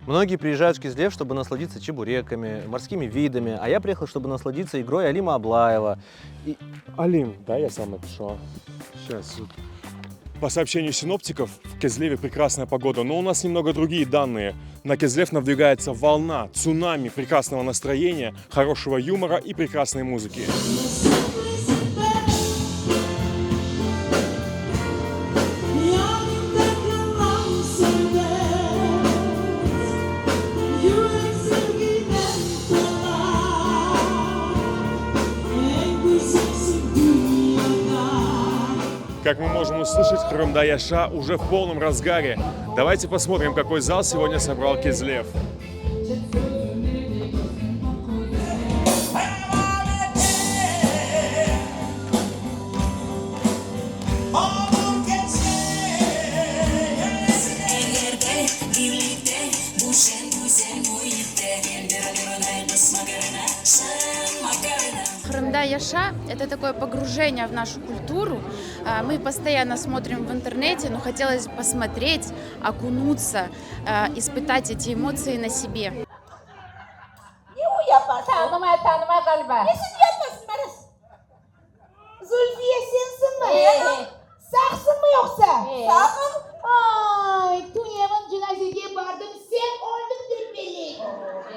Многие приезжают в Кизлев, чтобы насладиться чебуреками, морскими видами, а я приехал, чтобы насладиться игрой Алима Аблаева. И... Алим, да, я сам напишу. Сейчас. По сообщению синоптиков, в Кизлеве прекрасная погода, но у нас немного другие данные. На Кизлев надвигается волна, цунами прекрасного настроения, хорошего юмора и прекрасной музыки. Как мы можем услышать, Qırımda yaşa уже в полном разгаре. Давайте посмотрим, какой зал сегодня собрал Кизлев. Qırımda yaşa – это такое погружение в нашу культуру. Мы постоянно смотрим в интернете, но хотелось посмотреть, окунуться, испытать эти эмоции на себе. Ne o yaparsıñ? Tanımay, tanımay ğaliba. Nesin yapmasın, Maras? Zulfiye sensiñmi? E. Sağsıñmı yoqsa? E. Sağım. Ay, tünevin cenazege bardım, sen öldiñ dep belleydim.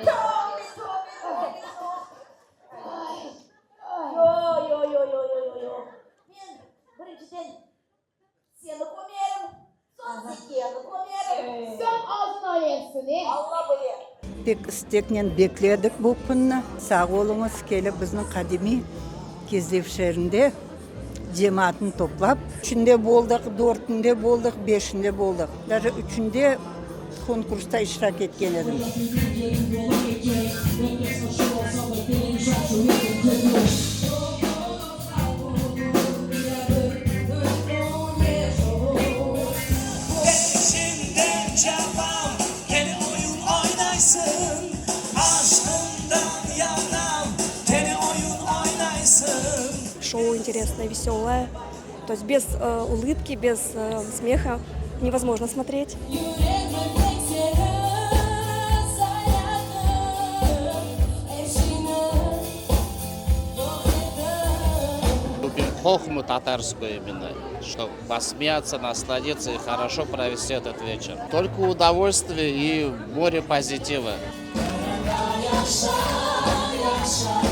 Tövbe, tövbe, tövbe, tövbe. Ay, ay. Yo, yo, yo, yo, yo, yo, yo. Men birinciden seni kömerim, soñ Zekeni kömerim. Soñ özüñ ölersiñ, e? Alla bile. Pek isteknen bekledik bu künni. Sağ oluñız, kelip bizni qadimiy Kezlev şeerinde cemaatnı toplap. Üçünde boldıq, dörtünde boldıq, beşinde boldıq. Daje üçünde konkursta iştirak etken edim. Шоу интересное, веселое. То есть без э, улыбки, без э, смеха невозможно смотреть. Любим хохму татарскую именно, чтобы посмеяться, насладиться и хорошо провести этот вечер. Только удовольствие и море позитива. Yaşa, yaşa.